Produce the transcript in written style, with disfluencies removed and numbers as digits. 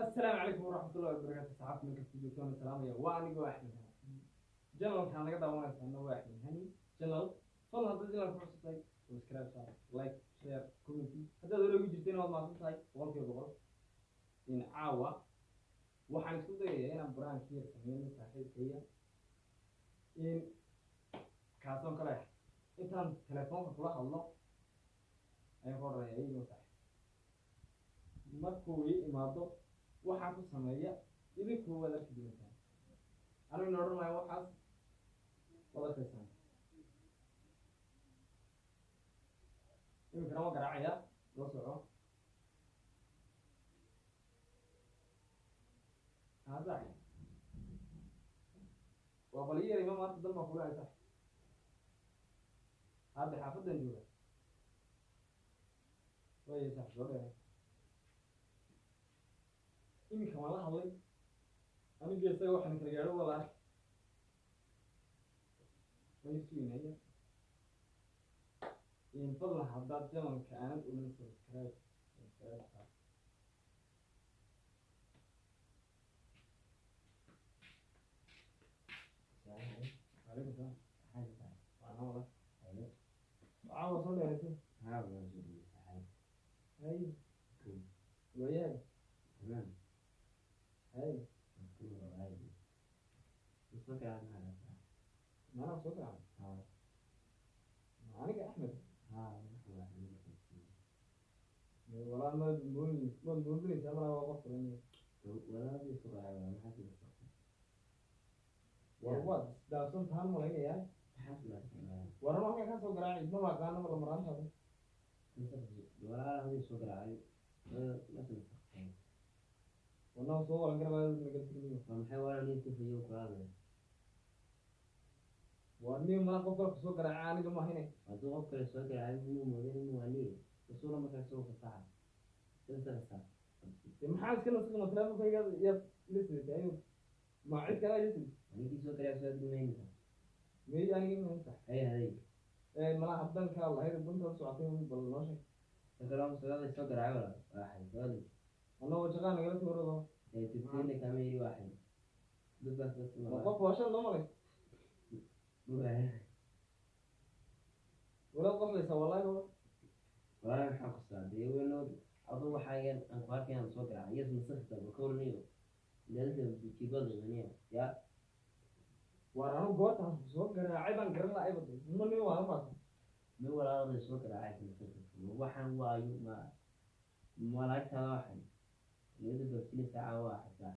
Assalaamu calaykum waraxmatullahi wabarakaatu. Saxaabta meel kasta joogtaan salaamaya. Waa anigoo Axmed Hani. Channelkaan naga daawanaysaana waa Axmed Hani channel. Fadlan haddaad channelka cusub tahay, subscribe saar, like, share, comment. Haddaad hore ugu jirtayna, waad mahadsan tahay 100%. In caawa waxaan isku dayayaa inaan prank yar sameyno saaxiibkaya, in kaasoon kale intaan telefoonka kula hadlo ayaan ku odhanaya iyagoo saaxiib. Markuu ii imaado waxaan ku sameeya idinku waad arki doontaan. Aniguna odhan maayo, waxaas waad arkaysaan. Iminkana waan garaacayaa, la soco. Haa saaxib, waa bal ii yar ima maanta dan baan kula hay saaxib. Hadda xaafadan jooga waaya saaxib, soo dheeray. Iminka waan la hadlay aniga isaga, waxaan kala gaadho waa la arkay, waan suginaya. Fadlan haddaad channelka aanad odhan subscribe, subscribe saar. Calaykum salaam. Waa nabada, caawa soo dheeraysay. Hay, waayahay. Hay, maanaa soo garaacay aniga Axmed? Walaa maad moodin, maad moodinaysaa malaa, waa qof kaleniyo. War waad isdaafsan tahaan malaynayaa. War anuu halkan kaa soo garaacay maba aqaano ma lamaraantaada. Wanaa soo walan garabaa nagala tegniyo. Waa nin malaa qof kale kusoo garaaca, aniga maahine. Hadduu qof kale soo garaacay, muu moodin inuu waaliye rasuula markaa isagoo fasaxa iska De maxaa iska nasqima teleefonkayga yaad ila sidatay ayo ma cid kale ila sidatay? Ninkii soo garaacay soo adgumaynaysa. May aniga ma sax. Hay haday. Malaa haddan kaa lahayd dunta socotay, bal noo sheeg. Sakalaam sagaal soo garaacay wala waaxay soo Annagoo shaqaa nagala sii warado. Ee tibtiina kama yiri waaxay dad baas bas. Ma qof waa shan noo malay walaad qoslaysaa wallahi waa. Walaa maxaa ku saaday weynood aduu waxaagan aan ku arkay aan soo garaacay iyas nasakhta bakowrniyo dalka jibada qaniya ya. Waar anu goortaan soo garaacay baan garan lahay bade ma nin waa maata. Ma walaalada soo garaacay nasakhta waxaan waayo ma malaagtaada waxay niyada babtinaysa caawa waxay.